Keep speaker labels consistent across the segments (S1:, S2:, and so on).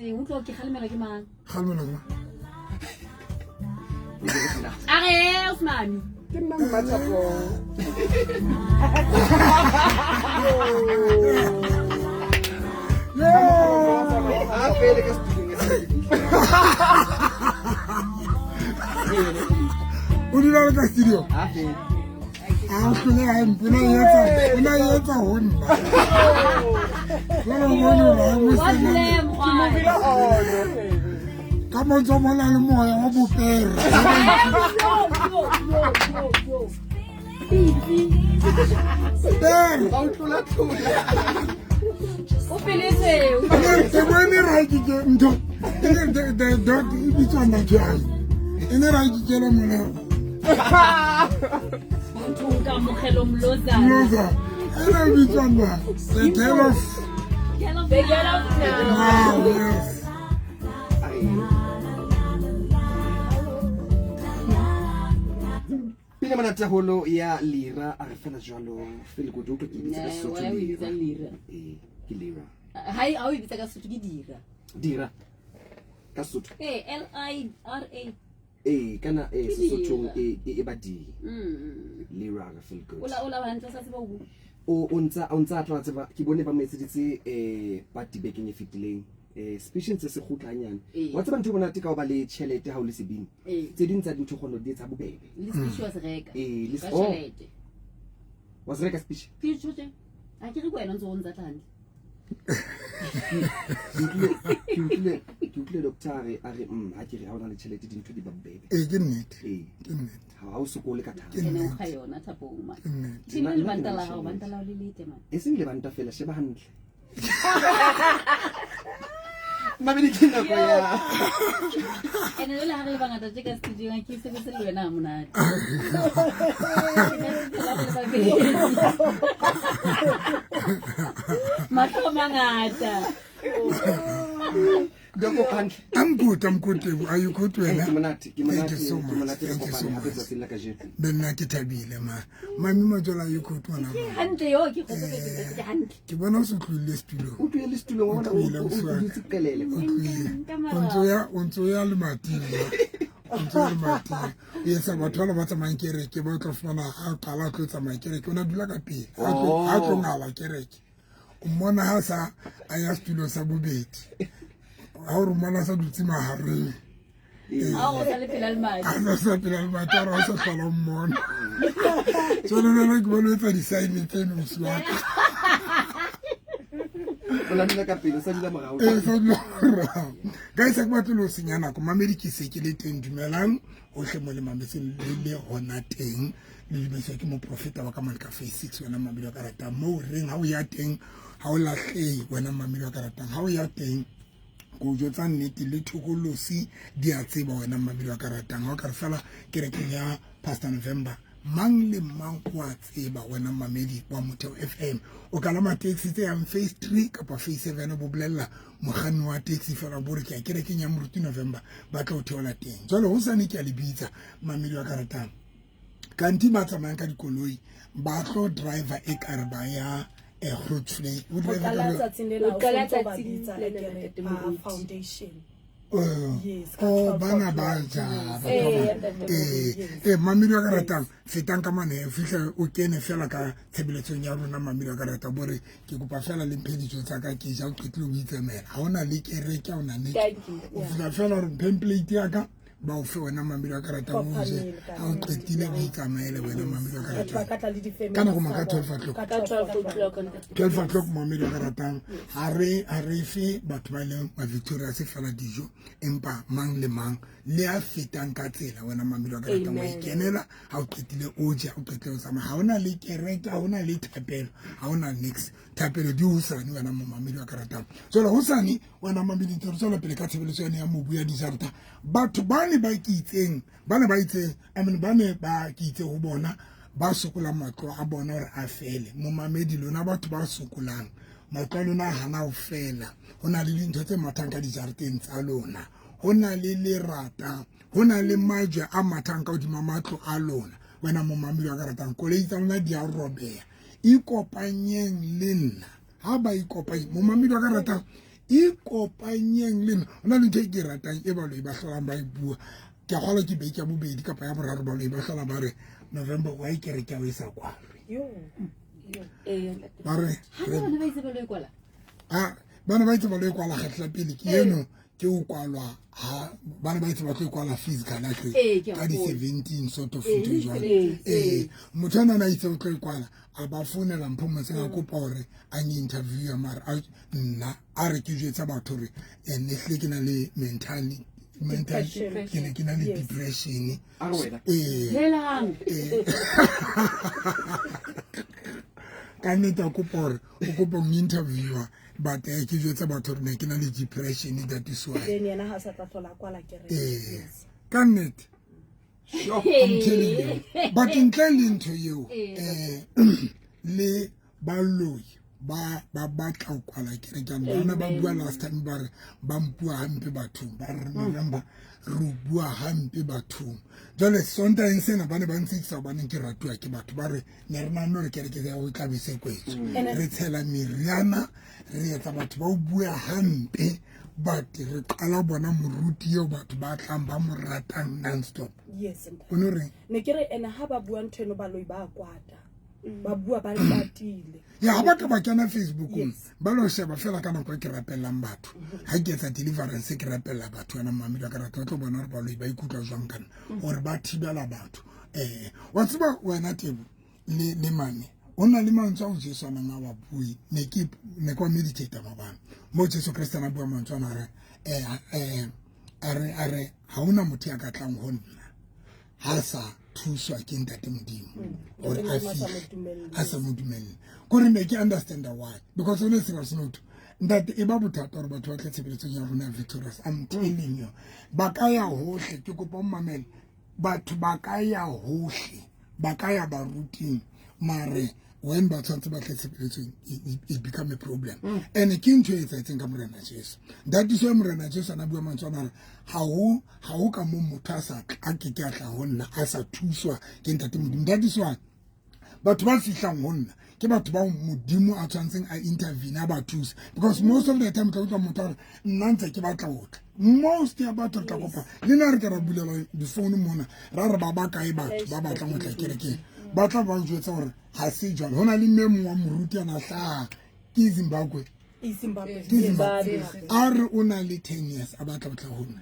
S1: Utlwa ke kgalemela ke mang?
S2: Kgalemela ke mang?
S1: A re Osmane.
S3: Ke nna Mmathapo.
S4: A fele ka setulong.
S2: O dula le ka studio?
S4: A fele.
S2: A o hloleha empe, o na e etsa ho nna. Jwale o bone hore ha mo
S1: Wa
S2: sena-
S1: hloleha mokgwa.
S2: Ka mantswe a mona le moya wa bopere. Pere.
S4: Ba o tlola tlola.
S1: O feletswe.
S2: Ke bone right ke ntho. The dog e bitswa ntho ya hae. E ne right ke le mona.
S1: Batho Kamogelo Mloza.
S2: Mloza. E ne bitswa ntho. The girl of
S1: The girl of now.
S2: now, yes.
S4: Pina monate haholo ya Lira a re fela jwalo fele ko utlwa ke e bitsa ka
S1: Ne,
S4: Sesotho
S1: wena o e bitsa
S4: Lira.
S1: Lira.
S4: Ee, ke Lira.
S1: Ha o e bitsa ka Sesotho ke dira.
S4: Dira. Ka Sesotho.
S1: Ee, L I R A.
S4: Ee, kana
S1: Ke
S4: Sesothong
S1: Lira.
S4: e ba D. Lira re feel good.
S1: O la hantle o sa tseba ho bua.
S4: O ntsa tla tseba ke bone ba mo etseditse party bekeng e fetileng. Speech ntse se kgutla hanyane. Wa tseba ntho e monate ka ho ba le tjhelete ha o le sebini. Tse ding tsa dintho kgona ho di etsa bobebe.
S1: Le speech wa se reka.
S4: Ee, le
S1: Ka
S4: oh.
S1: tjhelete.
S4: Wa se reka speech?
S1: Ke tjho tje. Ha ke re ke wena o ntse o ntsa tla hantle.
S4: Ke utlwile doctor a re ha ke re ha o na le tjhelete dintho di ba bobebe.
S2: Ee, ke nnete.
S4: Ee.
S2: Ke nnete.
S4: Ha o sokole ka thata.
S1: Ene o kga yona thapong man.
S2: Ke nnete.
S1: Ke le lebanta
S4: Nna
S1: la
S4: ke
S1: hao,
S4: na le
S1: banta la hao le letle man.
S4: E seng lebanta fela, sheba hantle. Mabedi ke nako ya.
S1: Ene jwale ha re le bangata tje ka studio ha ke sebetse le wena ha monate. Mahlo a mangata.
S4: Doko hantle.
S2: I'm good, I'm good. Are you good wena?
S4: Ke monate, ke monate,
S2: Thank you so
S4: ke
S2: much.
S4: monate re
S2: Thank you so
S4: kopane hape
S2: much.
S4: tsatsing la kajeno.
S2: Be nna ke thabile ma. Mami Majola, are you good ngwana?
S1: Ke hantle yo, ke kgotsofetse ntate, ke hantle.
S2: Ke bona o se tlohile setulong.
S4: O tlohile setulong, wa bona,
S2: O tlohile,
S4: o
S2: ausi wa ka.
S4: dutse qelele.
S2: O tlohile.
S1: Nka mara.
S2: O ntso ya lemating. O ntso ya lemating. O etsa batho bana ba tsamayang kereke ba tlo fumana ha o qala o tlo tsamaya kereke o na dula ka pele. Ha tlo ngala kereke. O mmona ha sa a ya setulong sa bobedi. Ha o re mmona sa dutse mahareng.
S1: Ha o sa le pela lemati.
S2: A sa pela lemati, a re ha o sa hlola o mmona. Jwale jwale ke bona o etsa di-sign tseno ausi wa ka.
S4: O la dula ka pele, o sa dula morao.
S2: Ee, sa dula morao. Guys, ha ke batle le ho senya nako. Mamedi ke se ke le teng, dumelang hohle mo le mametseng le le hona teng. Le dumediswa ke moprofeta wa ka mane ka Phase 6, wena mamedi wa ka ratang. Moo reng ha o ya teng, ha o lahlehe, wena mamedi wa ka ratang. Ha o ya teng, ko jwetsa nnete le thokolosi di a tseba, wena mamedi wa ka ratang. Ha o ka re fela kerekeng ya Pastor November, mang le mang o a tseba, wena mamedi wa Motheo FM. O kalama taxi tse yang Phase 3 kapa Phase 7, bo bolella mokganni wa taxi fela bo re ke ya kerekeng ya Moruti November, ba tla o theola teng. Jwale hosane ke a le bitsa mamedi wa ka ratang. Kanti ba tsamayang ka dikoloi ba tlo driver e kare ba ya Grootvlei. O
S3: O
S2: driver
S3: qala
S2: ka le-
S3: tsatsing lena,
S5: O
S3: o
S5: qala
S3: sontso ba
S5: tsatsing
S3: bitsa
S5: lena,
S3: akere,
S5: ntate
S3: ba
S5: Moruti.
S3: foundation. Yes, ka
S2: Oh,
S3: 12
S2: bana ba
S3: o'clock.
S2: ja,
S3: Yes.
S2: batho
S5: Ee,
S2: ba-
S5: ntate
S2: ee,
S3: Yes.
S2: ee, mamedi wa ka ratang, fetang ka mane, fihle o kene fela ka tshebeletsong ya rona, mamedi wa ka ratang, bo re ke kopa fela le mphe dijo tsa ka ke ja, o qetile o itsamela. Ha hona le kereke, ha hona niks.
S5: Thank you.
S2: O fihla fela hore mphe plate ya ka, ba o fe wena mamedi wa ka ratang, o je.
S3: Proper meal ka
S2: Ha o qetile o itsamaele wena mamedi wa ka
S3: Batho ba
S2: ratang.
S3: ka tla le di-family
S2: Ka nako mang? Ka
S3: tsa
S2: 12
S3: bona.
S2: o'clock.
S3: Ka
S5: Ka
S3: 12
S5: 12 o'clock, ntate.
S2: 12 o'clock, mamedi wa ka ratang. Ha re fe batho ba leng ma Victoria se fela dijo, empa mang le mang le a fetang ka tsela, wena mamedi wa ka ratang, wa
S5: Amen.
S2: ikenela. Ha o qetile o je, ha o qetile o tsamaya. Ha hona le kereke, ha hona le thapelo, ha hona niks. Thapelo di hosane, wena mamedi wa ka ratang. Jwale hosane, wena mamedi, ntse re tswela pele ka tshebeletso yane ya mobu ya dijarata. Batho ba ne ba ke itseng, ba ne ba itseng, I mean, ba ne ba ke itse ho bona ba sokolang matlo a bona hore a fele. Momamedi, lona batho ba sokolang matlo a lona a hana ho fela, ho na le dintho tse mathang ka dijareteng tsa lona, ho na le lerata, ho na le majwe a mathang ka hodima matlo a lona, wena momamedi wa ka ratang. Koloi tsa lona di a robeha. Ikopanyeng le nna. Ha ba ikopanye, momamedi wa ka ratang, Ikopanyeng le nna. Ho na le ntho e ke e ratang e baloi ba hlolang ba e bua. Ke a kgolwa ke beke ya bobedi kapa ya boraro baloi ba hlola ba re November wa e kereke ya o e sa kwalwe. Ba re bana ba itse ba lo e kwala kgetlo la pele ke eno ke o kwalwa ha bana ba itse ba tlo e kwala physical a kre ka di 17 sort of ntho jwalo. Ee, motho ana na itse o tlo e kwala a ba founela Mpho Motseng a kopa hore a nge interview mara nna a re ke jwetsa batho hore ne hle ke na le mental ke ne ke na le depression. Ee. Ka nnete a kopa hore o kopa mo interviewer but ke jwetsa batho hore ne ke na le depression, that is why.
S3: Then yena ha sa tla hlola kwala kereke.
S2: Ee, ka nnete. I'm telling you. But ntle le ntho eo le baloi ba ba batla ho kwala kereke. Bana ba bua last time ba re ba mpua hampe bathong, ba re November re bua hampe bathong. Jwale Sontaheng sena ba ne ba ntsekisa hobaneng ke ratuwa ke batho, ba re ne re nahane hore kereke ya ho tla be se kwetswe, re tshela meriana, re etsa batho ba o bua hampe, but re qala bona moruti eo batho ba tlang ba mo ratang non-stop.
S3: Yes.
S2: O no reng?
S3: Ne ke re ena ha ba bua ntho eno baloi ba kwata. Ba bua ba kwatile.
S2: Ya ha ba ka ba kena Facebookong ba lo sheba fela ka nako e ke rapellang batho. Ha ke etsa deliverance ke rapella batho wena mamedi ka rata tlo bona hore baloi ba ikutlwa jwang kana hore ba thibela batho. Wa tseba wena Tebo le mame o na le mantswe ao Jesu a nang a wa bue ne ke ne kwa meditate mabane mo Jesu Kriste a bua mantswe ana re a re ha ona motho ya ka tlang ho nna ha sa thuswa ke Ntate Modimo hore a fihle a sa mo dumelle. Kore ne ke understand why, because on a serious note ntate e ba bothata hore batho ba tle tshebeletsong ya rona Victorious. I'm telling you, ba ka ya hohle, ke kopa o mamele, batho ba ka ya hohle, ba ka ya baruting, mare when ba tshwanetse ba tle tshebeletsong it become a problem. And ke ntho e etsahetseng ka Morena Jesu. That is why Morena Jesu a bua mantswe ana ha ho ka mo motho a sa a ke ke a tla ho nna a sa thuswa ke Ntate Modimo. That is why batho ba fihlang ho nna ke batho ba Modimo a tshwantseng a intervene a ba thuse, because most of the time tla utlwa motho a re nna ntse ke batla ho tla. Most ya batho re tla kopa le nna re ke ra bulela difounu mona ra re ba ba kae batho ba batlang ho tla kerekeng, ba tla ba jwetsa hore ha se jwalo. Ho na le mme mong wa moruti a na hlaha ke Zimbabwe.
S3: Zimbabwe.
S2: A re o na le 10 years a batla ho tla ho nna.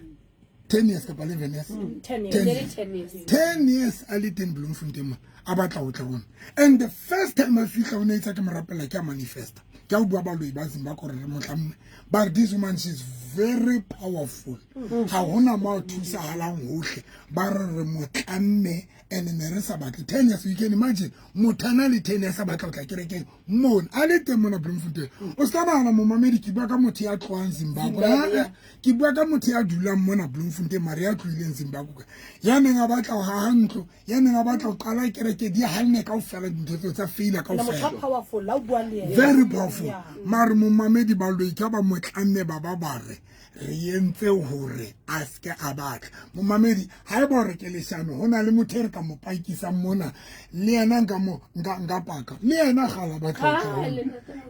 S2: 10 years kapa 11 years.
S3: 10 years.
S2: 10 years a le teng Bloemfontein a batla ho tla ho nna. And the first time a fihla o ne itse ke mo rapela ke a manifesta. Ke a bua baloi ba Zimbabwe hore re motlamme. But this woman, she's very powerful. Ha hona mo a thusahalang hohle. Ba re re motlamme and ne re sa batle. 10 years, you can imagine. Motho a na le 10 years a batla ho tla kerekeng mona. A le teng mona Bloemfontein. O ska nahana momamedi ke bua ka motho ya tlohang Zimbabwe. Ke bua ka motho ya dulang mona Bloemfontein mare ya tlohileng Zimbabwe. Ya neng a batla ho haha ntlo, ya neng a batla ho qala kereke, di hanne kaofela dintho tseo tsa faila kaofela.
S3: Powerful, la o bua le yena.
S2: Very powerful. Mare momamedi baloi ka ba motlamme ba ba ba re re entse hore a ske a batla. Momamedi ha eba hore ke leshano, ho na le motho e re ka mo pakisang mona le yena nka mo nka paka le yena kgale ba tla tla ho nna.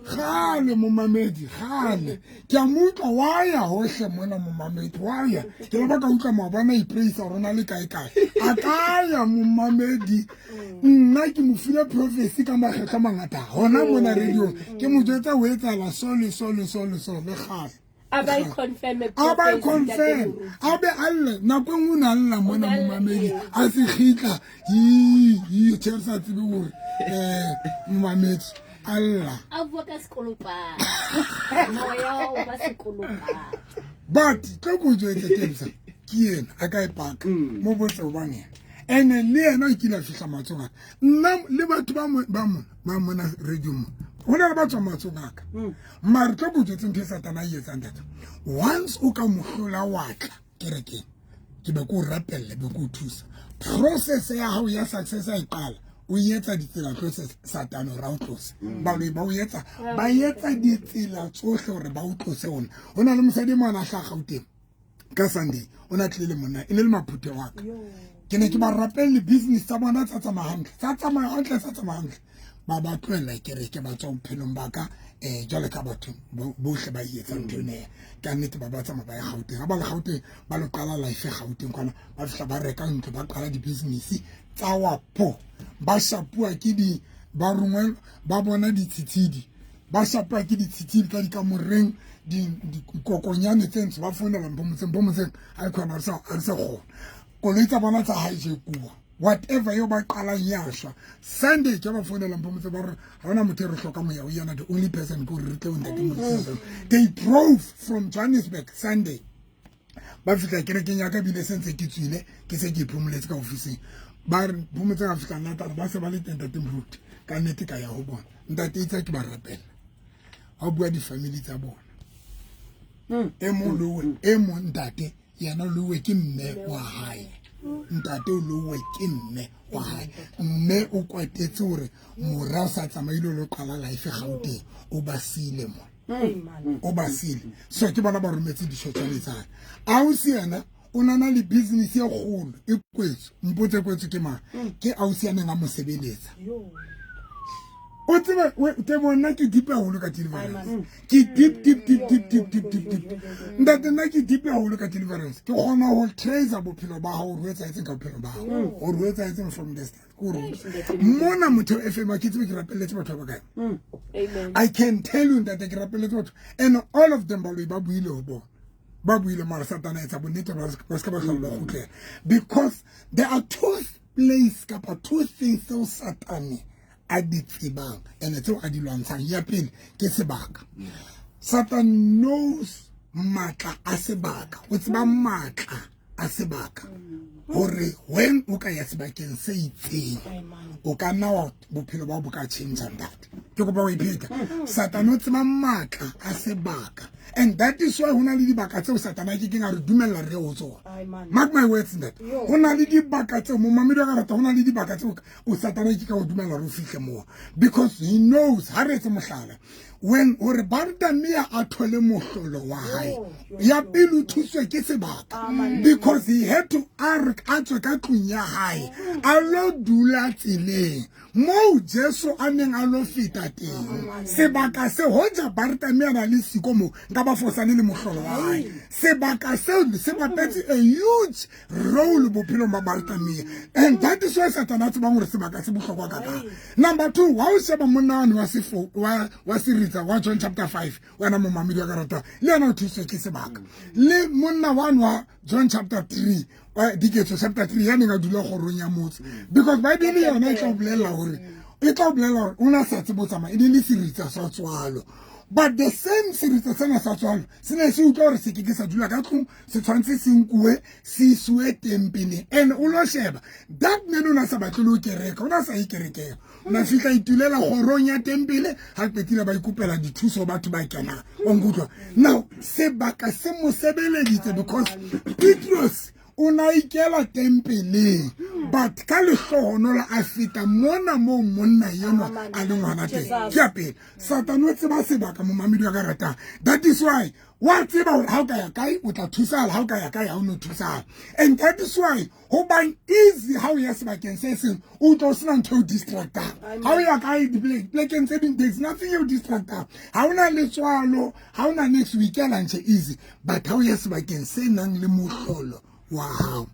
S2: Kgale momamedi, kgale ke a mo utlwa wa ya hohle mona momamedi, wa ya ke le ba ka utlwa maobane a ipraisa hore o na le kae kae. A ka ya momamedi, nna ke mo file prophecy ka makgetlo a mangata hona mona radio, ke mo jwetsa ho etsahala so le so le so le so le kgale.
S5: A ba e confirm,
S2: A ba e confirm. A be a lle, nako e nngwe o ne a lla mona momamedi, a se kgitla, yi, tjhe, re sa tsebe hore, momamedi a lla.
S1: A bua ka sekolopata. Moya o ba sekolopata.
S2: But tlo ko jwetse Tebisa, ke yena a ka e paka. Mo botse hobane. Ene le yena o kile a fihla matsohong a ka. Nna le batho ba mo, ba mona, ba mona radio mo. Ho na le ba tswang matsohong a ka. Mare tlo ko jwetse ntho e Satana a e etsang ntate. Once o ka mo hlola wa tla kerekeng, ke be ke o rapella, be ke o thusa. Process ya hao ya success a e qala, o etsa ditsela tsohle Satane hore a o tlose. Baloi ba o etsa, ba etsa ditsela tsohle hore ba o tlose ona. Ho na le mosadi e mong a na hlaha Gauteng ka Sunday, o na tlile le monna, e ne le maphuthe wa ka. Ke ne ke ba rapelle business tsa bona tsa tsamaya hantle, tsa tsamaya hantle, tsa tsamaya hantle. Ba ba tlohella kereke, ba tswa bophelong ba ka, jwale ka batho bohle ba etsang ntho ena. Ka nnete ba ba tsamaya ba ya Gauteng. Ha ba le Gauteng, ba lo qala life Gauteng kwana, ba fihla ba reka ntlo, ba qala di-business tsa wa po. Ba shapuwa ke di, ba rongwe, ba bona ditshitshidi. Ba shapuwa ke ditshitshidi ka dikamoreng, dikokonyane tse ntsho, ba founela Mpho Motseng, Mpho Motseng, ha e khona, ha re sa kgona. Koloi tsa bona tsa hijackuwa. Whatever eo ba qalang ya shwa. Sunday ke ba founela Mpho Motseng, ba re ha hona motho e re hlokang ho ya ho yena, the only person ke hore re tle ho Ntate Moruti. They drove from Johannesburg Sunday. Ba fihla kerekeng ya ka, bile se ntse ke tswile, ke se ke iphomoletse ka ofising. Ba re Mpho Motseng a fihla latana, ba se ba le teng Ntate Moruti. Ka nnete ka ya ho bona. Ntate itse ke ba rapela. Ha bua di-family tsa bona. E mong lowe, e mong ntate, yena lowe ke mme wa hae. Ntate o lowe ke mme wa hae. Mme o kwatetse hore mora o sa tsamaile o lo qala life Gauteng, o ba siile mo. O ba siile. So ke bona ba rometse ditjhotjhane tsa hae. Ausi yena o nana le business e kgolo e kwetswe. Mpotse kwetswe ke mang? Ke ausi ya neng a mo sebeletsa. O tsebe, Tebo, nna ke deep haholo ka deliverance. Ke deep, deep, deep, deep, deep, deep, deep, deep. Ntate, nna ke deep haholo ka deliverance. Ke kgona ho trace bophelo ba hao, hore ho etsahetseng ka bophelo ba hao. Hore ho etsahetseng from the start. Ke hore mona Motheo FM, ke tsebe ke rapelletse batho ba bakae.
S3: Amen.
S2: I can tell you, ntate, ke rapelletse batho. And all of them baloi ba buile ho bona. Ba buile mara Satana etsa bonnete ba se ka ba hlola ba kgutlela. Because there are two place kapa two things tseo Satane a di tsebang and tseo a di lwantshang. Ya pele ke sebaka. Satan knows matla a sebaka. O tseba matla a sebaka. Hore when o ka ya sebakeng se itseng, o ka nna wa bophelo ba bo ka change ntate. Ke kopa ho ipheta. Satan o tseba matla a sebaka. And that is why ho na le dibaka tseo Satan a kekeng a re dumella re ho tsona. Mark my words ntate. Ho na le dibaka tseo, momamedi wa ka rata, ho na le dibaka tseo o Satan a ke ka o dumella re o fihle moo. Because he knows, ha re etse mohlala, when hore Bartimea a thole mohlolo wa hae, ya pele o thuswe ke sebaka. Because he had to a re a tswe ka tlung ya hae, a lo dula tseleng moo Jesu a neng a lo feta teng. Sebaka se hoja Bartimea na le siko moo, nka ba fosane le mohlolo wa hae. Sebaka seo se bapetse a huge role bophelong ba Bartimea. And that is why Satan a tsebang hore sebaka se bohlokwa kakang. Number two, wa o sheba monna wane wa sefo, wa seritsa, wa John chapter 5, wena momamedi wa ka rata, le yena o thuswe ke sebaka. Le monna wane wa John chapter 3, wa Diketso chapter 3, ya neng a dula kgorong ya motse. Because Bible yona e tla o bolella hore, e tla o bolella hore o na sa tsebe ho tsamaya, e ne le seritsa sa tswalo. But the same seritsa sena sa tswalo, se ne se utlwa hore se ke ke sa dula ka tlung, se tshwanetse se nkuwe, se isiwe tempeleng. And o lo sheba, that man o na sa batle le ho kereka, o na sa ye kerekeng. O na fihla itulela kgorong ya tempele, ha qetile ba ikopela dithuso batho ba kenang. Wa nkutlwa? Now, sebaka se mo sebeleditse because Petrus o na ikela tempeleng, but ka lehlohonolo a feta mona moo monna enwa a leng hona teng. Ke ya pele. Satan o tseba sebaka, momamedi wa ka ratang. That is why wa tseba hore ha o ka ya kae o tla thusahala, ha o ka ya kae ha o no thusahala. And that is why ho bang easy ha o ya sebakeng se seng, o utlwa o sena ntho e o distractang. Ha o ya kae plekeng tse ding, there's nothing e o distractang. Ha o na letswalo, ha o na next week, ikela ntse easy. But ha o ya sebakeng se nang le mohlolo wa hao,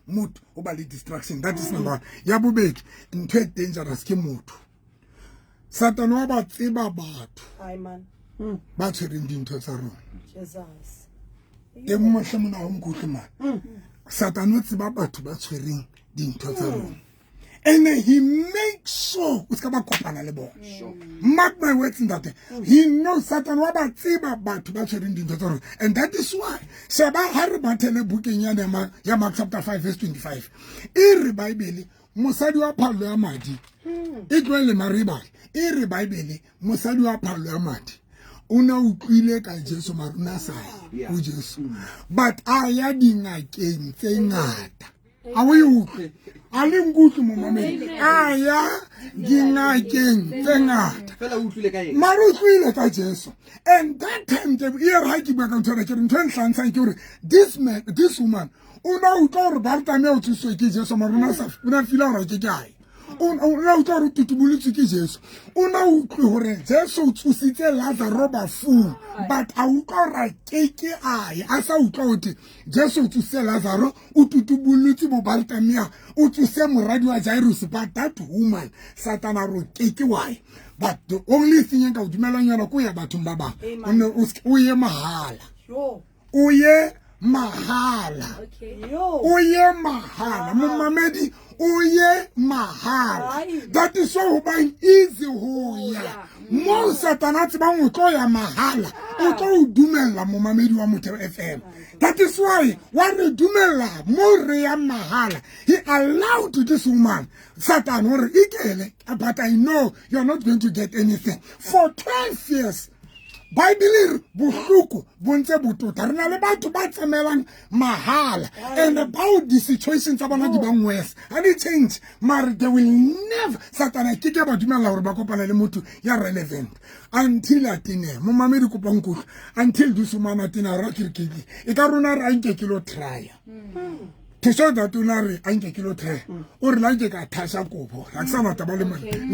S2: motho o ba le distraction. That is number one. Ya bobedi, ntho e dangerous ke motho. Satan wa ba tseba batho ba tshwereng dintho tsa rona.
S3: Jesus.
S2: Teng mohle mona ho nkutlwe mane. Satan o tseba batho ba tshwereng dintho tsa rona. And he makes sure o ska ba kopana le bona. Mark my words ntate. He knows Satan wa ba tseba batho ba tshwereng dintho tsa rona. And that is why sheba ha re bathele bukeng ya ya Mark chapter 5 verse 25. E re Bible mosadi wa phallo ya madi e tlohele maribale. E re Bible mosadi wa phallo ya madi o na utlwile ka Jesu mara o na sa ye ho Jesu, but a ya dingakeng tse ngata. A o e utlwe? A le nkutlwe momamedi? A ya dingakeng tse ngata.
S4: Fela o utlwile ka eng?
S2: Mara o utlwile ka Jesu. And that time ke e re ha ke bua ka ntho ena, ke re ntho e nhlantshang ke hore this man, this woman o na utlwa hore Bartimeo o thuswe ke Jesu, mara o na sa, o na feel hore ke ke ae. O na utlwa gore o tutubolotswe ke Jesu, o na utlwe gore Jesu o tsositse Lazaro bafung, but a utlwa gore a keke a ye, a sa utlwa gote Jesu o tsositse Lazaro, o tutubolotse bo Bartamia, o tsose moradi wa Jairus, but that woman, Satana re o keke wa ye. But the only thing e nka o dumelang yona ko ya bathong ba bangwe, o ye mahala, o ye mahala, o ye mahala, momamedi, o ye mahala. That is why gobang easy go ya mo Satana a tsebang o tlo ya mahala, o tlo o dumella, momamedi wa Motheo FM. That is why wa re dumella mo re ya mahala. He allowed this woman, Satan, gore ikele, but I know you're not going to get anything. For 12 years, Bible e re bohloko bo ntse bo tota. Re na le batho ba tsamaelang mahala, and bao di-situation tsa bona di bang worse, ga di change, mare they will never, Satana ke ke ba dumela gore ba kopana le motho ya relevant until a tenea. Momamedi, kopang kutlwa, until this woman a tenea, ra ke re ke e ka rona re a nke ke lo trya to show that o na re a nke ke lo try. O re la nke ka thasha kobo, ga ke sa batla ba le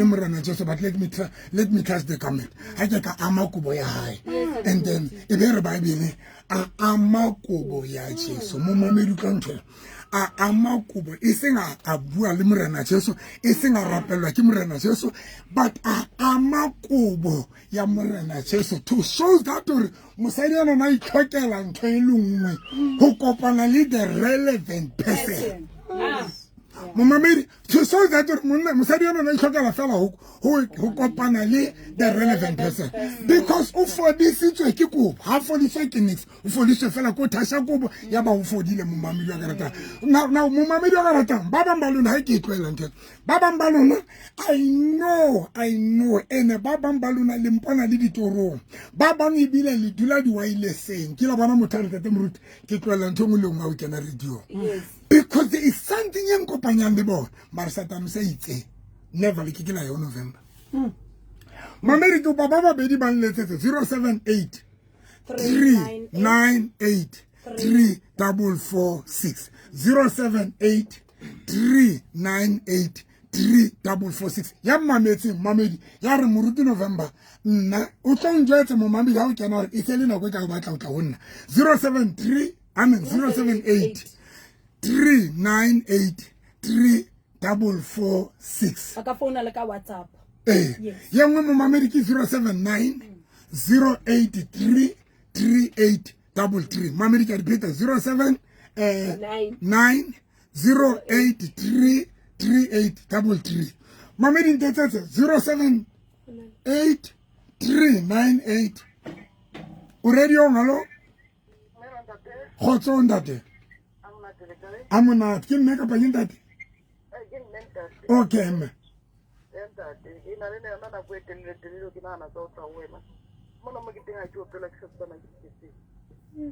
S2: Morena Jesu, but let me try, let me touch the garment, ga ke ka ama kobo ya hae. And then e be re Bible a ama kobo ya Jesu. Momamedi, utlwa ntho, a ama kobo, e seng a bua le Morena Jesu, e seng a rapelwa ke Morena Jesu, but a ama kobo ya Morena Jesu to show that gore mosadi ya lona itlhokela ntho e le nngwe, go kopana le the relevant person. Momamedi, to show that gore mosadi ya lona itlhokela fela go kopana le the relevant person, because o fodisitswe ke kobo, ga fodiswe ke nix, o fodiswe fela ko thasha kobo ya ba o fodile. Momamedi wa ka ratang, now momamedi wa ka ratang, ba bang ba lona, ga ke e tloela ntho, ba bang ba lona, I know, I know, ene ba bang ba lona le mpona le ditorong, ba bang ebile le dula di-wirelesseng. Ke la bona motho a re, "Tate moruti, ke tloela ntho e nngwe le nngwe, a o kena radio," because there is something e nkopanyang le bona. Mare Satane se itse never le ke ke la yo November. Mamedi, ke kopa ba babedi ba nletsetse 078 398 3446, 078 398 3446. Ya mmametseng, mamedi, ya re, "Moruti November, nna o tlo njwetse." Momamedi, ha o kena gore e se le nako e ka o batla o tla ho nna, 073, I mean 078 398 3446.
S3: Ba ka founa le ka WhatsApp.
S2: Ee.
S3: Yes.
S2: Ye nngwe, momamedi, ke 079 083 3833. Mamedi, ke a di pheta, 07 9 083 3833. Mamedi, ntetsetse 078 398. O radio, hallo, kgotso ntate. A monate. Ke mme kapa ke ntate? Okay, mme.
S5: Ntate, e na le yona nako e telele telele ke nagana tsa o tla ho wena mona mo ke teng, ga ke opelwa ke setsana ke diketseng,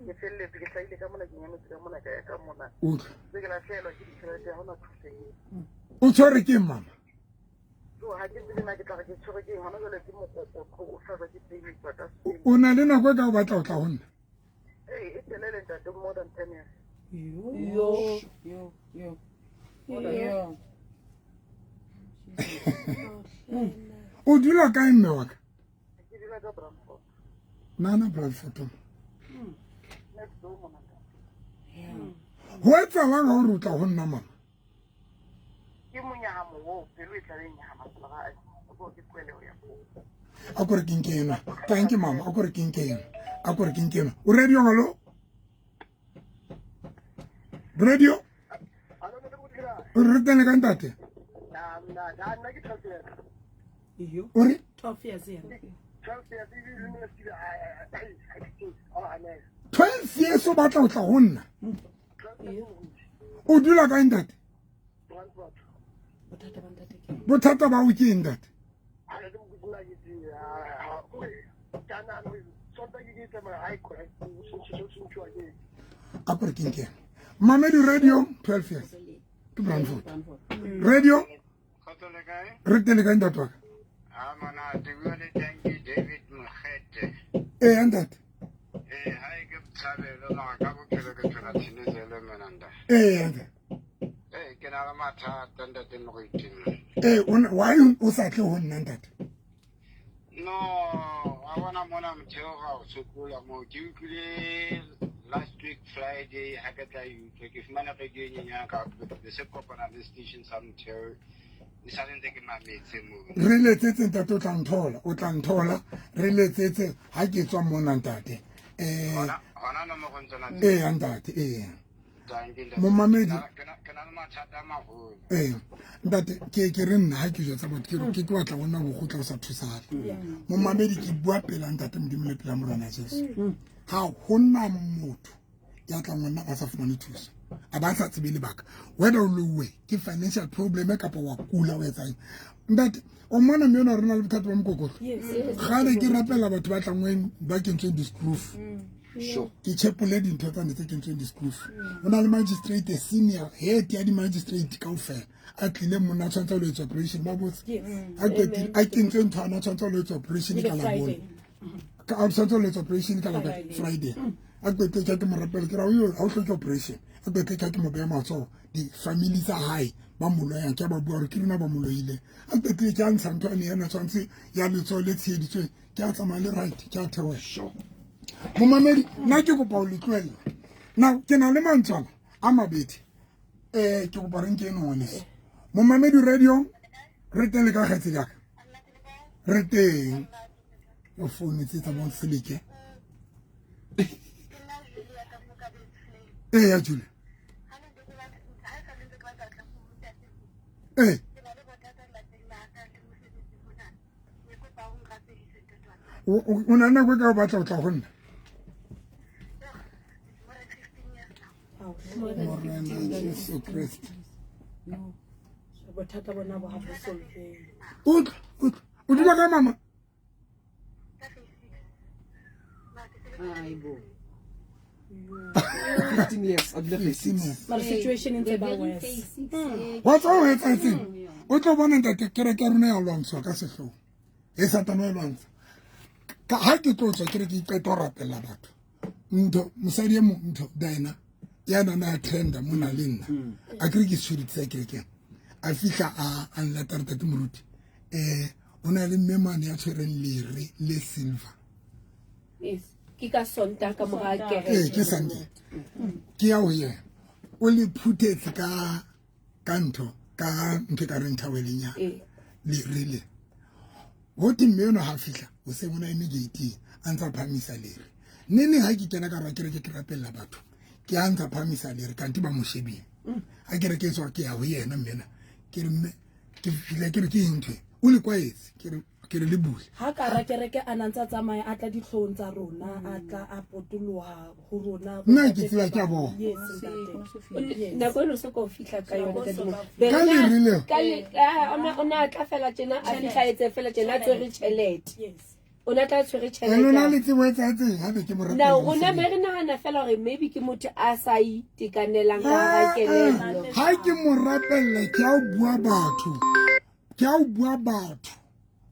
S5: ke feleletse ke hlaile ka mona, ke nyametse ka mona, ka ya ka mona.
S2: Utlwa.
S5: Tse ke latlhegelwa ke ditšhelete, ga gona thuso eo.
S2: O tshwere ke eng, mama?
S5: So ga ke tsebe na ke tla re ke tshwere ke eng gona jale, ke mokokotlo o hlajwa ke pain tswa ka seng.
S2: O na le nako e ka o batla o tla ho nna?
S5: Ee, e telele ntate, more than 10 years.
S1: Yo, yo, yo. Yo.
S2: O dula kae, mme wa ka?
S5: Ke dula ka Brandfort.
S2: Nana Brandfort?
S5: Next door mona ntate.
S2: Ho etsalang ha o re o tla ho nna, mama?
S5: Ke monyahamo oo, pelo e tlabe e nyahama pela ga ko ke tlohele ho ya koo.
S2: A kore ke nke ena. Thank you, mama. A kore ke nke ena, a kore ke nke ena. O radio, hallo, radio.
S5: Hallo, ntate Modirang.
S2: O re teng le ka ntate?
S5: Nna ke 12 years.
S3: Iyo.
S2: O re?
S3: 12 years yena.
S5: 12 years ebile nna se a hanela.
S2: 12 years o batla o tla ho nna. O dula kae, ntate?
S5: Brandfort.
S1: Bothata ba ntate ke
S2: Bothata ba o ke eng, ntate?
S5: Ha ke mo ke ke kore ka nahana hore Sontaha ke ke tsamaya ha e correct se ke.
S2: A kore ke nke ena. Mamedi, radio, 12 years, ke Brandfort. Radio.
S6: Kgotso, le kae?
S2: Re teng le kae, ntate wa ka?
S6: A monate, bua le Tanki David Mokgete.
S2: Ee, ntate.
S6: Ee, ha e ke botshabelo mara ka bophelo ke phela tshwenezele mona ntate.
S2: Ee, ntate.
S6: Ee, ke na le mathata ntate Moruti.
S2: Ee, why o sa tle ho nna ntate?
S6: No, wa bona mona motheo ga o sokola moo. Ke utlwile last week Friday ha ke tla e utlwa ke fumana radio e nyenyane ka be se kopana le station sa motheo e sale ntse ke mametse moo.
S2: Re letsetse ntate, o tla nthola, o tla nthola. Re letsetse ha ke tswa mona ntate.
S6: Hona hona nomorong tsona tse.
S2: Ee ntate, ee.
S6: Dankie, ntate.
S2: Momamedi.
S6: Ke na le mathata a maholo.
S2: Ee ntate, ke re nna ha ke jwetsa batho ke re ke batla go nna bogotla o sa thusagale. Momamedi, ke bua pela ntate Modimo le pela Morena Jesu, ga gona motho ya tlang go nna a sa fumane thuso, a ba sa tsebe lebaka, whether o lowe ke financial problem kapa wa kula o etsang. Ntate, o mona mme ona re na le bothata ba mokokotlo. Gale ke rapela batho ba tlangweng ba kentsweng di-screw. Ke chepole dintho tsane tse kentsweng di-screw. O na le magistrate, senior head ya di-magistrate kaofela, a tlile monna a tshwanetse a lo etsa operation ba botse. A qetile a kentswe ntho ana, a tshwanetse a lo etsa operation ka Labone, a tshwanetse a lo etsa operation ka Labone Friday. A qetile ke mo rapela, ke ra o ha o hloke operation. A qetile ke mo beha matsoho, di-family tsa hae ba mo loyang ke a ba bua hore ke rona ba mo loileng. A qetile ke a ntsha ntho ane ena tshwanetse ya letsoho le tsheheditsweng, ke a tsamaya le right, ke a theohela. Momamedi, nna ke kopa ho le tlohella now, ke na le mantswana a mabedi. Ke kopa re nke eno ngwaneso. Momamedi radio, re teng le ka kgaitsedi yaka? Re teng. O foune tse tsa bon seleke. Ee ya Julia. Ee, o na le nako e ka o batla o tla go nna. Morena Jesu Kriste.
S3: Bothata bona bo ha bo solvehe.
S2: Utlwa, utlwa, o dula ka mama.
S1: Aibo.
S4: 15 years a dula phase
S2: 15
S4: six.
S2: years.
S3: Mara situation e ntse ba worse.
S2: Wa tseba ho etsahetseng? O tlo bona ntate, kereke ya rona ya lwantsha ka sehlooho e satane wa e lwantsha. Ka ha ke tlo tswa ke re ke iqeta ho rapella batho, ntho mosadi e mong, ntho Dina ya nana a trenda mona le nna, a kere ke security sa kerekeng, a fihla a nlata re tate moruti, o na le mme mane ya tshwereng lere le silver.
S7: Yes. Ke ka Sontaha ka mora kereke.
S2: Ee, ke Sunday. Ke ya ho yena, o le phuthetse ka ntho e ka reng thawelenyana. Lere le ho te mme eno ha fihla o se bona eme gate a ntsa phamisa lere. Nene ha ke kena ka ra kereke ke rapella batho, ke a ntsa phamisa lere kante ba mo shebile. Ha kereke e tswa, ke ya ho yena mmena, ke re mme, ke fihla ke re ke eng ntho e? O le kwaetse, ke re le bule.
S3: Ha ka ra kereke a na ntse a tsamaya a tla ditlhong tsa rona, a tla a potoloha ho rona.
S2: Nna ke tseba ke a bona.
S3: Yes, ntate. Yes.
S7: Nako eno so ka o fihla ka yona ntate Mo.
S2: Ka lere leo.
S7: Ka le o na tla fela tjena, a fihla etse fela tjena a tshwere tjhelete.
S3: Yes.
S7: O na tla tshwere
S2: E lona le
S7: tjhelete.
S2: tsebo e etsahetseng ha be ke mo
S7: Now
S2: rapella
S7: rona
S2: mosebetsi.
S7: me re nahana fela hore maybe ke motho a sa itekanelang ka hara kelello.
S2: Ha ke mo rapella, ke a o bua batho, ke a o bua batho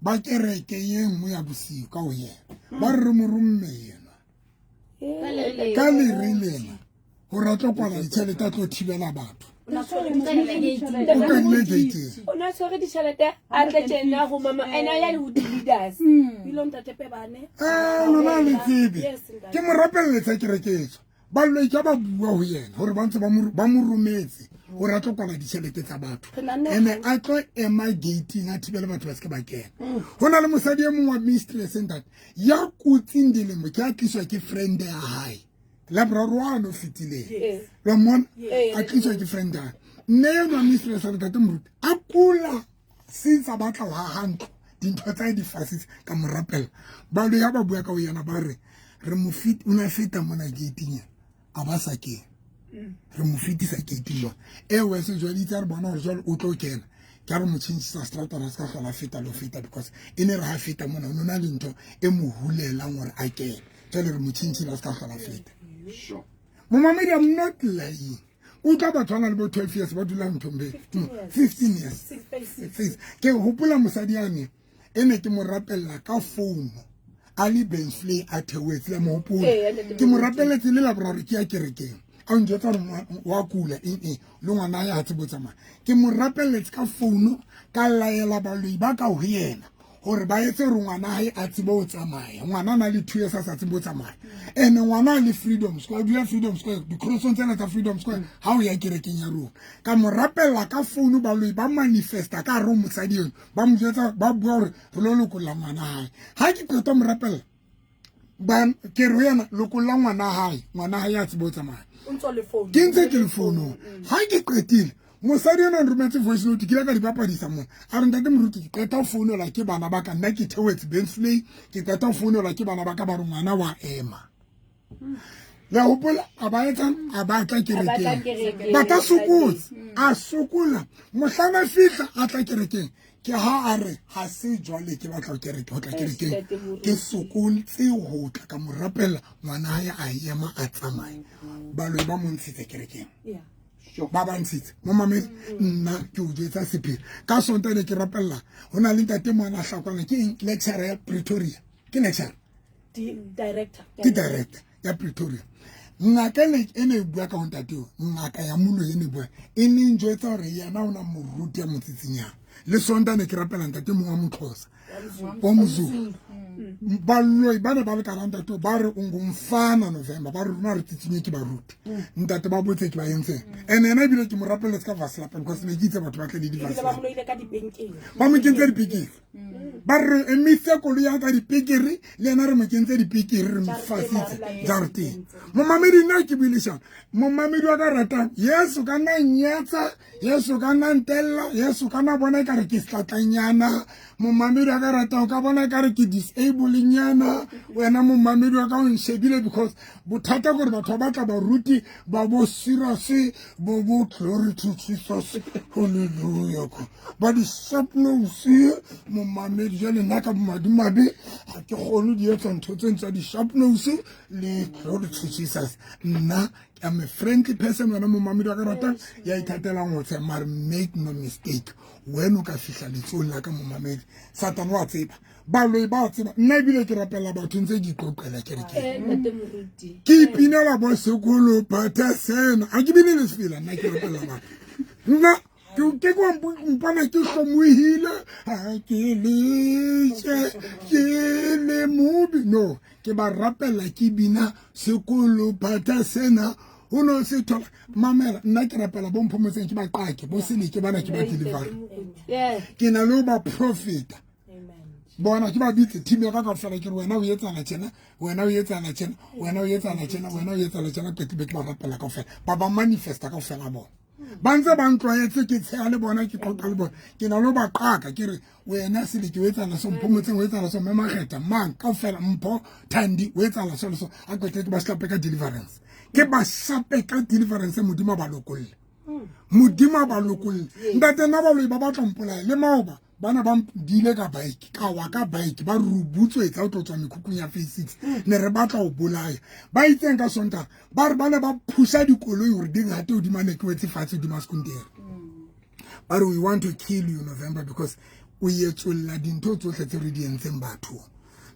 S2: ba kereke ye nngwe ya bosiu ka ho yena, ba re re mo romme yena ka lere lena gore a tlo kwala ditšhelete, a tlo thibela batho. O kadile gateng.
S7: O na tshwere ditjhelete a tle tjena ho mama ena ya le ho di-leaders.
S3: Ile ntate Pebane.
S2: Lona le tsebe.
S3: Yes, ntate.
S2: Ke mo rapelletsa kereke etswa, baloi ka ba bua ho yena gore ba ntse ba mo rometse gore a tlo kwala ditšhelete tsa batho,
S3: Re nanne
S2: ene a tlo ema gating a thibele batho ba seke ba kena. Go na le mosadi e mongwe wa mistress ntate ya kotsing dilemo, ke a tliswa ke friend ya hae laboraro wa no fetileng. Lwa mmona a tliswa ke friend ya hae. Mme eno wa mistress a re, tate moruti, a kula since a batla ho haha ntlo, dintho tsa hae di fasitse. Ka mo rapela, baloi ha ba bua ka ho yena ba re re mo fit, o ne a feta mona gating ena a ba sa kena, re mo fetisa gating bona e wese. Jwale itse a re bona hore jwale o tlo kena, ke a re mo tjhentjhisa strata, ra se ka hlola a feta le ho feta, because e ne re ha feta mona o no na le ntho e mo hulelang hore a kene. Jwale re mo tjhentjhile, a se ka hlola a feta. Momamedi, I'm not lying. Utlwa, batho ba na le bo 12 years ba dulang nthong be 15 years.
S3: Six, six.
S2: Ke hopola mosadi yane e ne ke mo rapella ka founu a le Benflay a theoetse la mo hopola.
S7: Ee, ntate.
S2: Ke mo rapelletse le Laboraro ke ya kerekeng. A njwetsa hore wa kula eng eng le ngwana ya tsebo tsamaya. Ke mo rapelletse ka founu ka laela baloi ba ka ho yena hore ba etse hore ngwana hae a tsebe ho tsamaya. Ngwana a na le 2 years a sa tsebe ho tsamaya. Ene ngwana a le Freedom Square, dula Freedom Square, di-crossong tsena tsa Freedom Square ha o ya kerekeng ya rona. Ka mo rapella ka founu baloi ba manifesta ka hare ho mosadi eno, ba mo jwetsa ba bua hore re lo lokolla ngwana hae. Ha ke qeta ho mo rapella ba ke re ho yena lokolla ngwana hae, ngwana hae a tsebe ho tsamaya. Ke ntse ke le founong. Ha ke qetile mosadi ena nrometse voice note, ke ile ka di bapadisa mona. A re ntate moruti ke qeta ho founelwa ke bana ba ka, nna ke theohetse Bensley, ke qeta ho founelwa ke bana ba ka ba re ngwana wa ema. Le a hopola a ba etsang a ba tla kerekeng. Ba tla sokotse, a sokola. Mohlang a fihla a tla kerekeng, ke ha a re ha se jwale ke batla ho kereke ho tla kerekeng, ke sokolotse ho tla ka mo rapella ngwana hae a ema a tsamaya. Baloi ba mo ntshitse kerekeng. Ba ba ntshitse momamedi nna ke o jwetsa sephiri ka Sontaha ne ke rapella ho na le ntate mona hlakwana ke eng lecturer ya Pretoria, ke lecturer
S3: director,
S2: ke director ya Pretoria. Ngaka e ne bua ka ho ntate eo, ngaka ya moloi e ne bua e ne njwetsa hore yena o na moruti ya motsitsinyana. Le Sontaha ne ke rapela ntate mongwe wa Moxhosa wa Mozulu. Baloi ba ne ba le ka ntate ba re o ngomfana November, ba re rona re tsitsinye ke baruti. Ntate ba botse ke ba entseng. And yena ebile ke mo rapeletse ka vaslapa because ne ke itse batho ba tle le di vaslapa. Ba mo kentse dipikiri. Ba re emise koloi ya ka dipikiri le yena re mo kentse dipikiri re mo fasitse jarateng. Momamedi nna ke buile shano. Momamedi wa ka ratang Yesu ka nna nyatsa, Yesu ka nna ntella, Yesu ka nna bona ekare ke setlatlanyana. Momamedi wa ka ratang o ka bona ekare ke disable nyana. Wena momamedi wa ka o nshebile because bothata ke gore batho ba batla baruti ba bo serious bo bo glory to Jesus hallelujah ba di sharp nose. Momamedi jwale nna ka bomadimabe ga ke kgone di etsa ntho tse tsa di sharp nose le glory to Jesus. Nna I'm a friendly person, wena momamedi wa ka ratang ya ithatelang ho tshepa, mare make no mistake, wena o ka fihla letsong la ka momamedi. Satane wa tseba, baloi ba tseba. Nna ebile ke rapella batho ntse ke iqoqela kerekeng, ke ipinela bo sekolo phatha sena, ha ke bine le sefela, nna ke rapella batho. Nna ke kwa mpona ke hlomohile ha ke letse ke le mobi, no ke ba rapella ke bina sekolo phatha sena ho no se thola. Mamela, nna ke rapela bo Mphomotseng, ke ba qake bo Seleke bana ke ba deliver, ke na le ho ba profeta bona, ke ba bitse team ya ka kaofela, ke re wena o etsala tjena, wena o etsala tjena, wena o etsala tjena, wena o etsala tjena, qetile ke ba rapela kaofela, ba ba manifesta kaofela bona. Ba ntse ba ntlwaetse, ke tsheha le bona, ke qoqa le bona, ke na le ho ba qaka, ke re wena Seleke o etsala so, Mphomotseng o etsala so, Mme Makgetha mang kaofela, Mpho Thandi o etsala so le so. A qetile ke ba shape ka deliverance, ke ba shape ka deliverance, Modimo a ba lokolle, Modimo a ba lokolle. Ntate nna baloi ba batla mpolaya le maoba bana ba dile ka bike, ka wa ka bike, ba rubutswetsa ho tlo tswa mekhukhung ya phase 6, ne re batla ho bolaya. Ba itseng ka Sontaha ba re ba ne ba phusa dikoloi hore di ngate hodima, ne ke wetse fatshe hodima sekuntere. Ba re we want to kill you November because o etsolla dintho tsohle tse re di entseng bathong.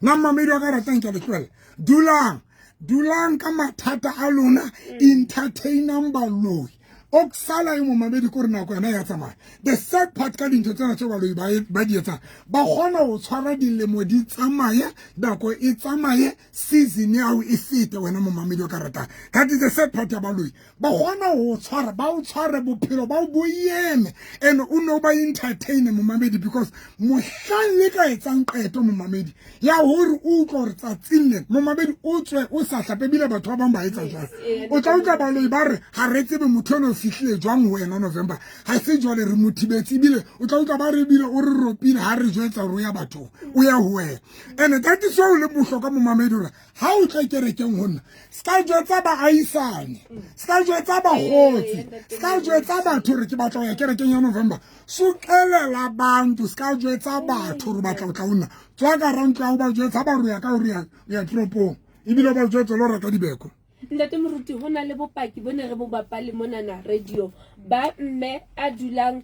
S2: Nna mmamedi wa ka ratang ke a le tlohella, dulang dulang ka mathata a lona, entertainang baloi. Oksala e momamedi ko re nako yona ya tsamaya. The sad part ka dintho tsena tse baloi ba di etsang, ba kgona ho tshwara dilemo di tsamaye, nako e tsamaye, season ya hao e fete, wena momamedi o ka ratang. That is the sad part ya baloi. Ba kgona ho tshwara, ba o tshware bophelo ba o bo eme, and o no ba entertain momamedi, because mohlang le ka etsang qeto momamedi ya hore o utlwa hore tsatsing lena momamedi o tswe o sa hlape, ebile batho ba bang ba etsa jwalo, o tla utlwa baloi ba re ha re tsebe motho eno o fihlile jwang ho wena November, ha se jwale re mo thibetse, ebile o tla utlwa ba re ebile o re ropile ha re jwetsa hore o ya bathong, o ya ho wena. And that is why o leng bohlokwa momamedi hore ha o tla kerekeng ho nna, ska jwetsa baahisane, ska jwetsa bakgotsi, ska jwetsa batho hore ke batla ho ya kerekeng ya November. Soqelela bantu, ska jwetsa batho hore batla ho tla ho nna. Tswa ka hara ntlo ya ho ba jwetsa, ba re o ya ka hore o ya toropong, ebile ba jwetsa le ho reka dibeko.
S7: Ntate Moruti, ho na le bopaki bo ne re bo bapale monana radio ba mme a dulang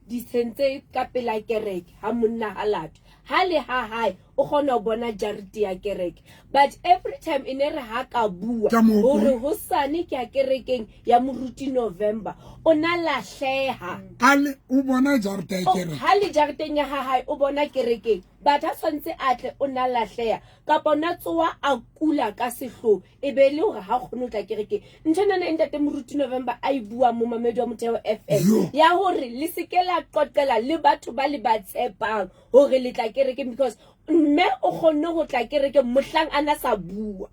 S7: ditsheng tse ka pela kereke ha monna ha latwe ha le ha hae. o kgona ho bona jarete ya kereke. But every time e ne re ha ka bua
S2: Ka mo
S7: hore hosane ke ya kerekeng ya Moruti November, o na lahleha.
S2: A le o bona jarete ya kereke.
S7: Ha le jareteng ya ha hae o bona kerekeng, but ha tshwantse a tle o na lahleha kapa o na tsoha a kula ka sehloho e be le hore ha kgone ho tla kerekeng. Ntho enana e ntate Moruti November a e buang momamedi wa Motheo FM ya hore le se ke la qoqela le batho ba le ba tshepang hore le tla kerekeng, because mme o kgonne ho tla kerekeng mohlang a na sa bua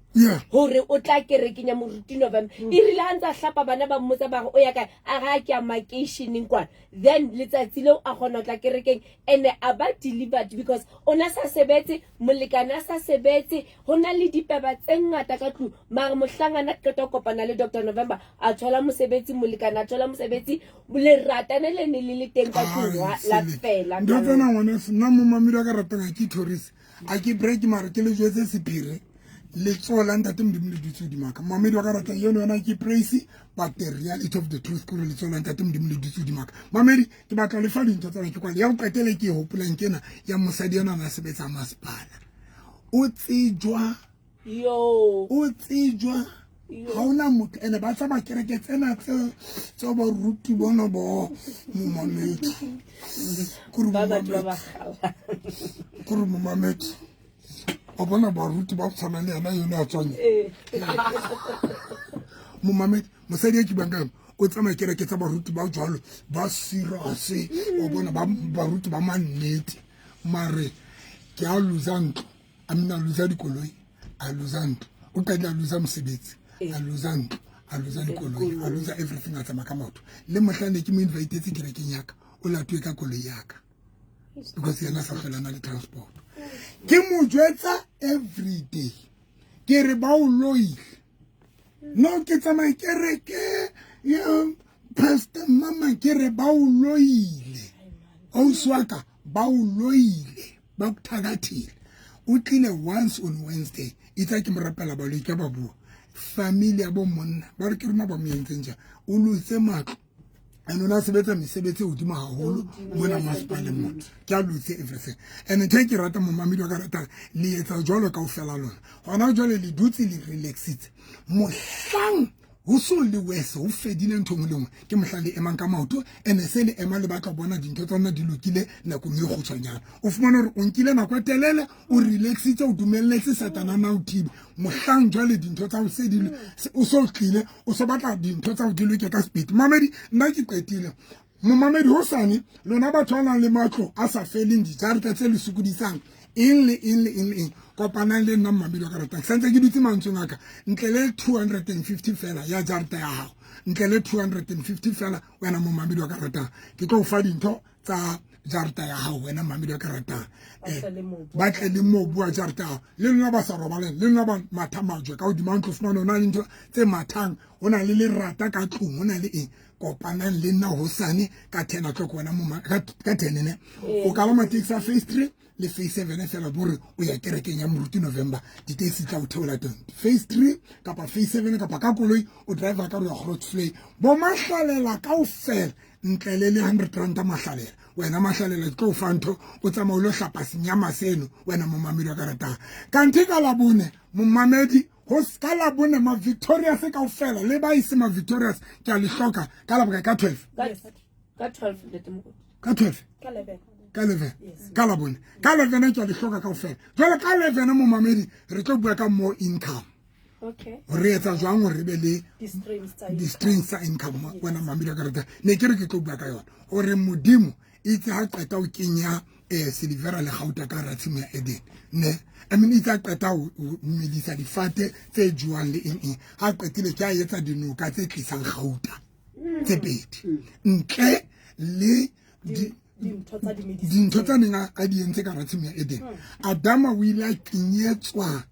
S7: hore o tla kerekeng ya Moruti November. E rile ha ntse a hlapa bana ba mmotsa ba re o ya kae, a re a ke ya makeisheneng kwana. Then letsatsi leo a kgona ho tla kerekeng and a ba delivered because o na sa sebetse, molekane a sa sebetse, ho na le dipeba tse ngata ka tlung. Mare mohlang a na qeta ho kopana le Doctor November a thola mosebetsi, molekane a thola mosebetsi, lerata ne le ne le le teng ka tlung la fela.
S2: Ntho tsena ngwaneso, nna momamedi wa ka ratang ha ke ithorise, a ke break mara ke le jwetse sephiri. Letsoho la ntate Modimo le dutse hodima ka. Momamedi wa ka ratang eno yona ke praise, but the reality of the truth ke hore letsoho la ntate Modimo le dutse hodima ka. Mamedi, ke batla ho le fa dintho tsena ke kwale. Ya ho qetela ke e hopolang ke ena ya mosadi ena a na sebetsa masepala. O tsejwa.
S7: Yo.
S2: O tsejwa. Ha hona motho ene ba tsamaya kereke tsena tse ba ruti bona bo momamedi. Kore
S7: Ba batho ba
S2: momamedi.
S7: ba kgala.
S2: Kore momamedi. Wa bona baruti ba tshwana le yena eno a tswang. Momamedi, mosadi e ke buang ka yona, o tsamaya kereke tsa baruti ba jwalo, ba serious, wa bona ba baruti ba mannete. Mare ke a loser ntlo, a mina a loser dikoloi, a loser ntlo, o qadile a loser mosebetsi, a loser ntlo, a loser dikoloi, a loser everything, a tsamaya ka maoto. Le mohlang ne ke mo invitetse kerekeng ya ka, o latuwe ka koloi ya ka. Because yena sa hlola na le transport. Ke mo jwetsa every day. Ke re ba o loile. No, ke tsamaya kereke ya Pastor Mama, ke re ba o loile. Ausi wa ka, ba o loile, ba o thakathile. O tlile once on Wednesday, itse ke mo rapela baloi ka ba bua. Family ya bo monna, ba re ke rona ba mo entseng jang. O lotse matlo. And o na sebetsa mesebetsi e hodimo haholo mona masepaleng mona. Ke a lotse everything. And ntho e ke ratang momamedi wa ka ratang, le etsa jwalo kaofela lona. Hona jwale le dutse le relaxitse. Mohlang ho so le worse, ho fedile ntho e nngwe le nngwe, ke mohlang le emang ka maoto, and se le ema le batla ho bona dintho tsa lona di lokile nakong e kgutshwanyane. O fumana hore o nkile nako e telele, o relaxitse, o dumelletse Satana na o thibe. Mohlang jwale dintho tsa ho se di o so tlile, o so batla dintho tsa ho di loke ka speed. Mamedi, nna ke qetile. Momamedi hosane, lona batho ba nang le matlo a sa feleng, dijarete tse le sokodisang, eng le eng le eng le eng, kopanang le nna momamedi wa ka ratang. Santse ke dutse mantsweng a ka, ntle le 250 fela ya jarete ya hao. Ntle le 250 fela wena momamedi wa ka ratang. Ke tlo o fa dintho tsa jarete ya hao wena momamedi wa ka ratang. Ba tle le mobu wa jarete ya hao. Le lona ba sa robaleng, le lona ba matha majwe ka hodima ntlo, fumana ho na le ntho tse mathang, ho na le lerata ka tlung, ho na le eng. Kopanang le nna hosane ka 10 o'clock wena moma, ka 10 ne. O kalama taxi ya phase 3 le phase 7 fela bore o ya kerekeng ya Moruti November, di-taxi tla o theola teng. Phase 3 kapa phase 7 kapa ka koloi o driver ka re ya Grootvlei. Bo mahlalela kaofela ntle le le 100 rand mahlalela. Wena mahlalela ke tlo o fa ntho, o tsamaya o lo hlapa senyama seno wena momamedi wa ka ratang. Kanthe ka Labone momamedi ho ka Labone ma Victorious kaofela le ba ise ma Victorious ke a le hloka ka la bokae? Ka 12.
S7: Ka 12 ntate Mokoto.
S2: Ka 12?
S3: Ka 11.
S2: Ka 11. Ka Labone. Ka 11 ke a le hloka kaofela. Jwale ka 11 momamedi re tlo bua ka more income.
S7: Okay.
S2: Re etsa jwang hore re be le
S3: Di-streams tsa
S2: di-streams tsa income wena mamedi wa ka ratang. Ne ke re ke tlo bua ka yona. Hore Modimo itse ha qeta ho kenya silivera le gauta ka hara tshimo ya Eden. Ne? I mean, itse ha qeta ho medisa difate tse jewang le eng eng. Ha qetile ke a etsa dinoka tse tlisang gauta tse pedi. Ntle le
S3: Dintho tsa di medisitseng.
S2: dintho tsa neng a di entse ka hara tshimo ya Eden. Adama o ile a kenyetswa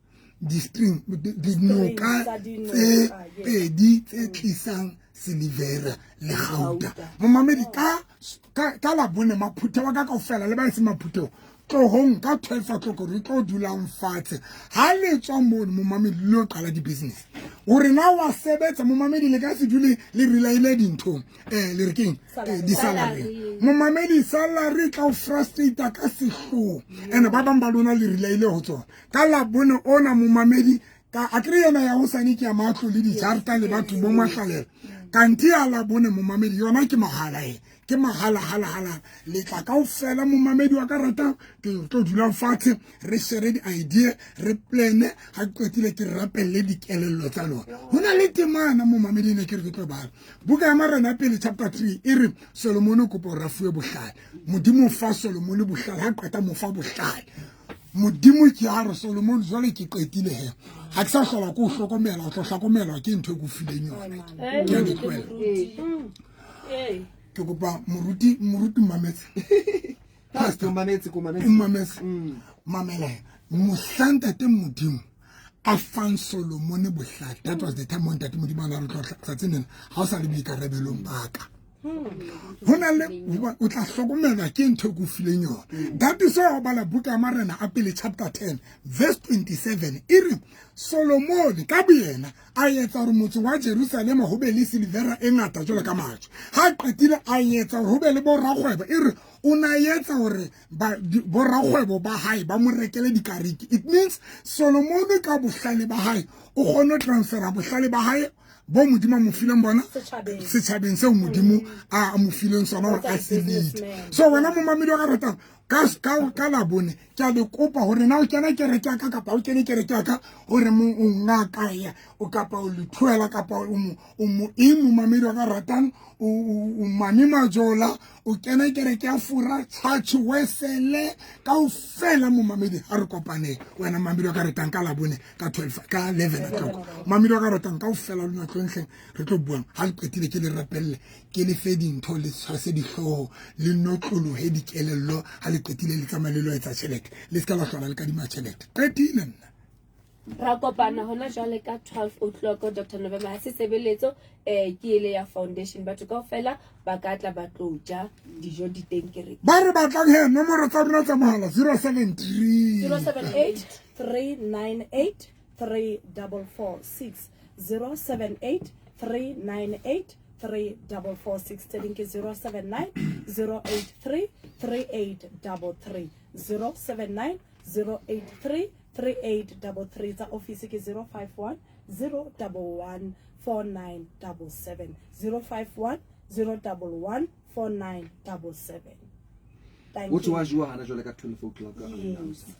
S2: di-string, dinoka
S3: tsa dinoka,
S2: tse
S3: yes.
S2: pedi tse tlisang silivera le gauta. Momamedi, ka Labone maphutheo a ka kaofela le ba e seng maphutheo, Tlohong ka 12 o'clock re tlo dulang fatshe. Ha le tswa mono momamedi le lo qala di-business. Hore na wa sebetsa momamedi le ka se dule le relaile dinthong. Le re keng? Di-salary. Momamedi salary tla o frustrate ka sehloho. And ba bang ba lona le relaile ho tsona. Ka Labone ona momamedi ka akere yena ya hosane ke ya matlo le dijarta le batho bo mahlalela. Kanti ya Labone momamedi yona ke mahala e. Ke mahala hala hala le tla kaofela momamedi wa ka ratang ke tlo dulang fatshe re share di-idea re plane ha ke qetile ke rapelle dikelello tsa lona. Ho na le temana momamedi ne ke re ke tlo bala buka ya Marena pele chapter 3 e re Solomon o kopa hore a fuwe bohlale. Modimo o fa Solomon bohlale ha qeta mo fa bohlale. Modimo ke a re Solomon jwale ke qetile he. Ha ke sa hlola ke o hlokomela, o tlo hlokomelwa ke ntho e ke o fileng yona. Ke a le tlohela. Ke kopa moruti mametse.
S4: Pastor mametse ko mametse.
S2: Mametse. Mamela. Mohlang ntate Modimo a fang Solomon bohlale. That was the time when ntate Modimo a na re tlo tsatsing lena ha o sa le boikarabelong ba ka. Ho na le o tla hlokomelwa ke ntho e ke o fileng yona. That is why o bala buka ya Marena a pele chapter 10 verse 27 e re Solomon ka boyena a etsa hore motse wa Jerusalema ho be le silivera e ngata jwalo ka majwe. Ha qetile a etsa hore ho be le borakgwebo e re o na etsa hore borakgwebo ba hae ba mo rekele dikariki. It means Solomon ka bohlale ba hae o kgone ho transfera bohlale ba hae bo Modimo a mo fileng bona setjhabeng seo Modimo a mo fileng sona hore a se lead. So wena momamedi wa ka ratang ka Labone ke a le kopa hore na o kena kereke ya ka kapa o kene kereke ya ka hore mo o ngaka ya o kapa o lethuela kapa o mo eng momamedi wa ka ratang o mami majola o kena kereke ya Fora Church Wesele kaofela momamedi ha re kopaneng wena momamedi wa ka ratang ka Labone ka 12 ka 11 o'clock momamedi wa ka ratang kaofela lona tlontleng re tlo buang ha le qetile ke le rapelle ke le fe dintho le tshwase dihlooho le notlolohe dikelello ha le qetile le tsamaye le lo etsa tjhelete le se ka la hlola le kadima tjhelete. Qetile nna.
S7: Ra kopana hona jwale ka 12 o'clock Dr. November ha se sebeletso ke ele ya foundation batho kaofela ba ka tla ba tlo ja dijo di teng kereke.
S2: Ba re batlang he nomoro tsa rona tsa mohala 073
S3: 078 398 3446 078 398 3446 tse ding ke 079 083 3833 079 083 3833 tsa office ke 051 011 4977 051 011 4977. Thank
S4: O
S3: you.
S4: tsoa joa hana jwale ka 12 o'clock.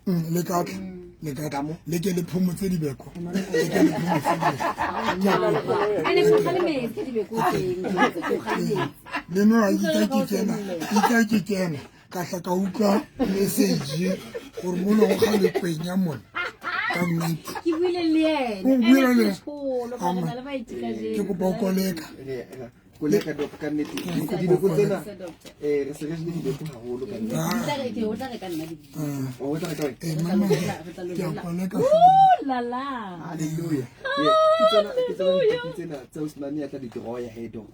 S2: Le ka tla le ka tla le ke le phomotse dibeko. Le ke le phomotse dibeko.
S1: Ene go gale metsi dibeko teng. Go gale metsi.
S2: Le no a itse ke kena, itse ke kena. Ka tla ka utlwa message gore mono go gale kwenya mona. Ka nnete.
S1: Ke buile le ene.
S2: O buile le ene.
S1: Ene
S2: Ama.
S1: le ba itika
S2: Ke kopa o koleka.
S4: Koleka doc ka nnete. Dibeko tsena re se re jele dibeko haholo ka nnete.
S1: O tla re ka nna dibeko.
S4: O tla re ka wena?
S2: Mama, ke a koleka.
S1: La la.
S4: Hallelujah. Ke tsona dipaki tsena tsa Usmane ya tla di draw ya he doc.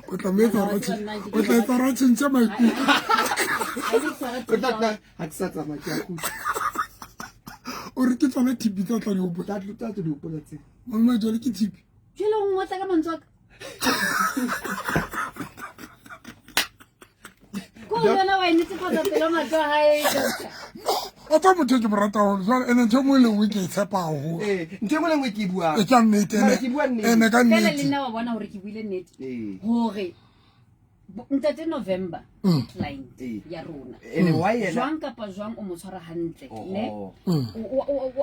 S2: O tla mo etsa hore o tla etsa hore a tjhentjhe maikutlo.
S4: O tla tla ha ke sa tsamaya ke a kgutla.
S2: O re ke tsona thipi tsa tla di hopola.
S4: Tla tla di hopola tse.
S2: Malome jwale ke thipi.
S1: Jwale o ngotla ka mantswe a ka. Ko yona wa e netefatsa pela mahlo a hae, doctor.
S2: No, o tsa motho e ke mo rata haholo. Jwale ene ntho e nngwe le nngwe ke e tshepa haholo.
S4: Ntho e nngwe le nngwe ke e buang.
S2: E ka nnete,
S4: Mara ke bua nnete.
S2: ene ka
S1: Fela
S2: nnete.
S1: le nna wa bona hore ke buile nnete. Hore ntate November client ya rona.
S4: Ene wa yena.
S1: Jwang kapa jwang o mo tshwara hantle, ne?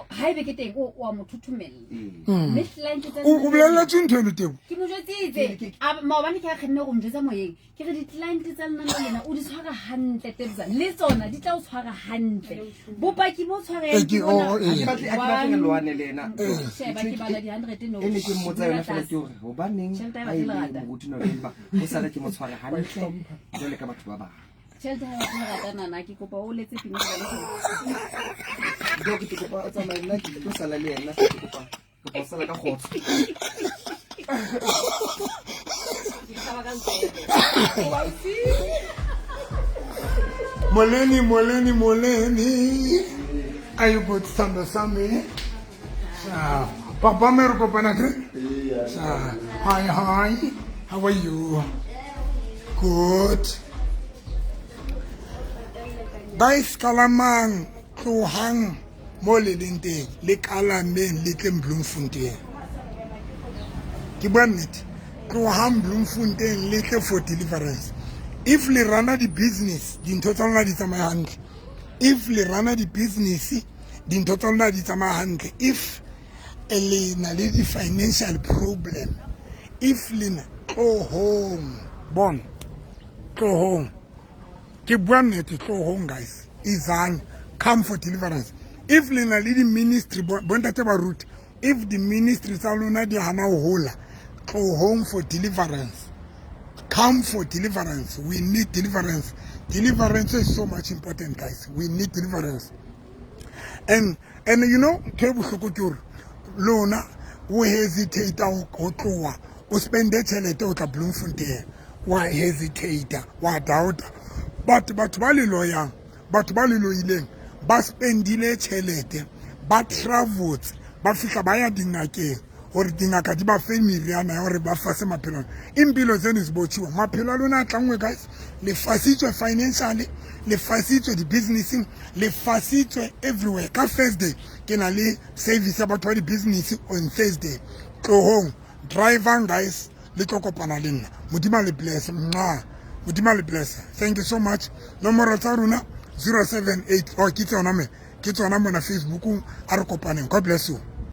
S1: Haebe ke teng o a mo thothomella. Mme client tsa
S2: O bolelletse ntho eno Tebo?
S1: Ke mo jwetsitse. Maobane ke a kgenne go njwetsa moyeng. Ke re di-client tsa lona le lena o di tshwara hantle Tebza. Le tsona di tla o tshwara hantle. Bopaki bo tshwareng ke bona.
S4: Ha ke batle re lwane le ena.
S1: Sheba ke bala di-hundred no.
S4: E ne ke mmotsa yona fela ke hore hobaneng
S1: Tjhelete ha e
S4: ha e
S1: batle
S4: le
S1: lerata.
S4: moruti November o sale ke mo tshware hantle jwale ka batho ba bang.
S1: Tjhelete ha e batle lerata nana ke kopa o letse pina hobane ke
S4: Doc, ke kopa o tsamaye nna ke tlo sala le yena ke kopa o sala ka kgotso.
S1: Ke tshaba ka ntsebe.
S2: Molweni, molweni, molweni. Are you good, sithando sami? Sa, papa me re kopana ke? Sa, hi, hi. How are you? Good. Guys, kalamang tlohang mo le leng teng le kalameng le tleng Bloemfontein. Ke bua nnete. Tlohang Bloemfontein le tle for deliverance. If le rana di-business, dintho tsa lona di tsamaya hantle. If le rana di-business, dintho tsa lona di tsamaya hantle. If le na le di-financial problem, if le na tlohong, bona, tlohong. Ke bua nnete, tlohong guys. Izang, come for deliverance. If le na le di-ministry, bontate ba ruti, if di-ministry tsa lona di hana ho hola, tlohong for deliverance. Come for deliverance. We need deliverance. Deliverance is so much important, guys. We need deliverance. And you know, ntho e bohloko ke hore lona o hesitate ho tloha o spende tjhelete ho tla Bloemfontein, wa hesitate, wa doubt. But batho ba le loyang, batho ba le loileng, ba spendile tjhelete, ba travels, ba fihla ba ya dingakeng hore dingaka di ba fe meriana ya hore ba fase maphelong. Impilo tseno zibotshiwa, maphelo a lona a tlangwe guys. Le fasitswe financially, le fasitswe di-businessing, le fasitswe everywhere. Ka Thursday ke na le service ya batho ba di-business on Thursday. Tlohong, drivang guys, le tlo kopana le nna. Modimo a le bless. Mwah. Modimo a le bless. Thank you so much. Nomoro tsa rona 078, oh ke tsona me, ke tsona mona Facebookong, a re kopaneng. God bless you.